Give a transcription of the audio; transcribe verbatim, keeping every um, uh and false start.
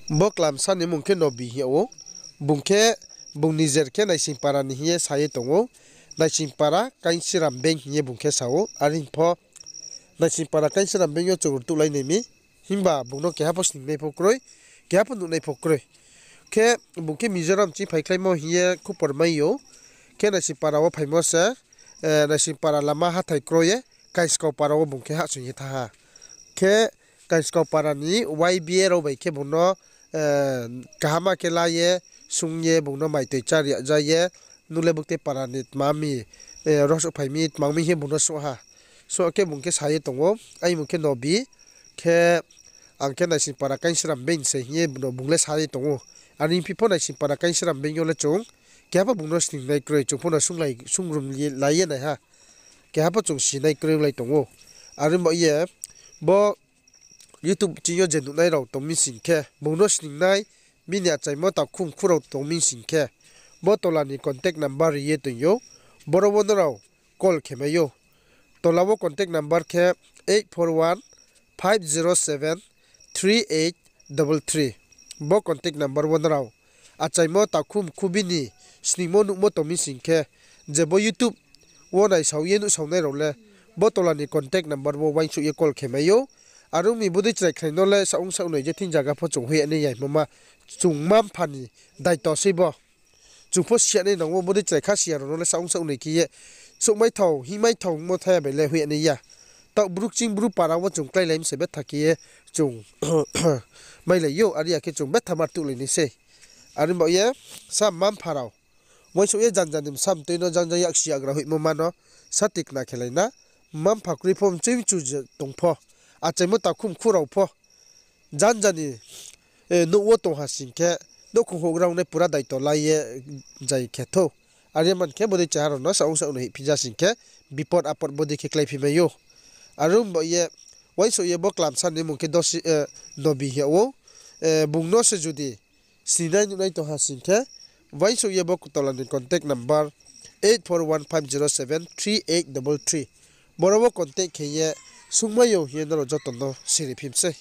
Bo klamsa ni mung khe Nobi hing yag ou. Bung khe, bung nijer khe Naisingpara ni hing ye sa ye tong ou. Naisingpara Kainsiram Beng hing ye bung khe sa ou. Are hing pho Naisingpara Kainsiram Beng yo chung rtuhlai nai mi. Himba bung no keha pho sningnai pho kroi, keha pho nuhnai pho kroi. Khe bung khe Mizoram ching phaikhlaimo hing ye khupor mai ou. Khe Naisingpara wo phaimo se, Naisingpara lama hathái kroi ye, Kaiskau para wo bung khe hahsoing ye thanng ha. Khe Kaiskau para ni Y B A rao bai khe bung no kaham khe la ye, sung ye, bung no maitoi chári ja ye, nung le buktei para ni tma mi, rohsouhphai mi tma mi hing ye bung no souh ha. Souh khe bung khe sa ye tong ou, aini mung khe Nobi, khe ang khe Naisingpara Kainsiram Beng se hing ye bung le sa ye tong ou. Are hing phi pho Naisingpara Kainsiram Beng yo le chung keha pho bung no sningnai kroi, chung pho no sungrum lai ye nai ha. Keha pho chung sinai kroi onglai tong ou. Are baoh ye bo YouTube ching yo je nuhnai rao tong mi sing khe, bung no sningnai, bini achaimo takhu mkhu rao tong mi sing khe, bo tola ni contact number ri ye toing ou, boro wo nrao call khe mai ou. Tola wo contact number khe eight four one five zero seven three eight double three. Bo contact number wo nrao achaimo takhu mkhu bini sningmo nuhmo tong mi sing khe, je bo YouTube wo naisao ye nuhsaonai rao le, bo tola ni contact number wo uaingsouh ye call khe mai ou. Are ong mi bodei chrai khrai no le saoh ong saoh noi je thing zaga pho chung hoih ya nai ya hingmo ma, chung mma-mpha ni daito sei bo. Chung pho si ya nai nang ou, bodei chrai kha si ya rao no le saoh ong saoh noi khe ye, souhmai thao, hingmai thao hingmo thai ya bai le hoih ya nai ya. Taoh bru kching bru para wo chung kláilai mi se betha khe ye chung mailai ou, are ya khe chung betha ma rtuhlai nai sei. Are baoh ye sa mma-mpha rao, uaingsouh ye janja ni bsa mtoi no janja yaksi yagra hoihmo ma no sa tikna khelai na, mma-mpha kroi pho mchoi mchu je tong pho, achaimo takhu mkhu rao pho, janja ni nouh wo tong ha sing khe, nouhkhong houhgra ongnai pura daito la ye zai khe thou. Are man khe bodei chrai ha rao no saoh ong saoh noi hoihphi ja sing khe, bipot apot bodei khe kláiphi mai ou. Are ong baoh ye, uaingsouh ye bo klamsa ni mung khe Nobi hing yag ou. Bung no se judi sningnai nuhnai tong ha sing khe, uaingsouh ye bo tola ni contact number eight four one five zero seven three eight double three. Boro wo contact khe ye sungmai ou hing ye nrao joto no siri phi mi sei.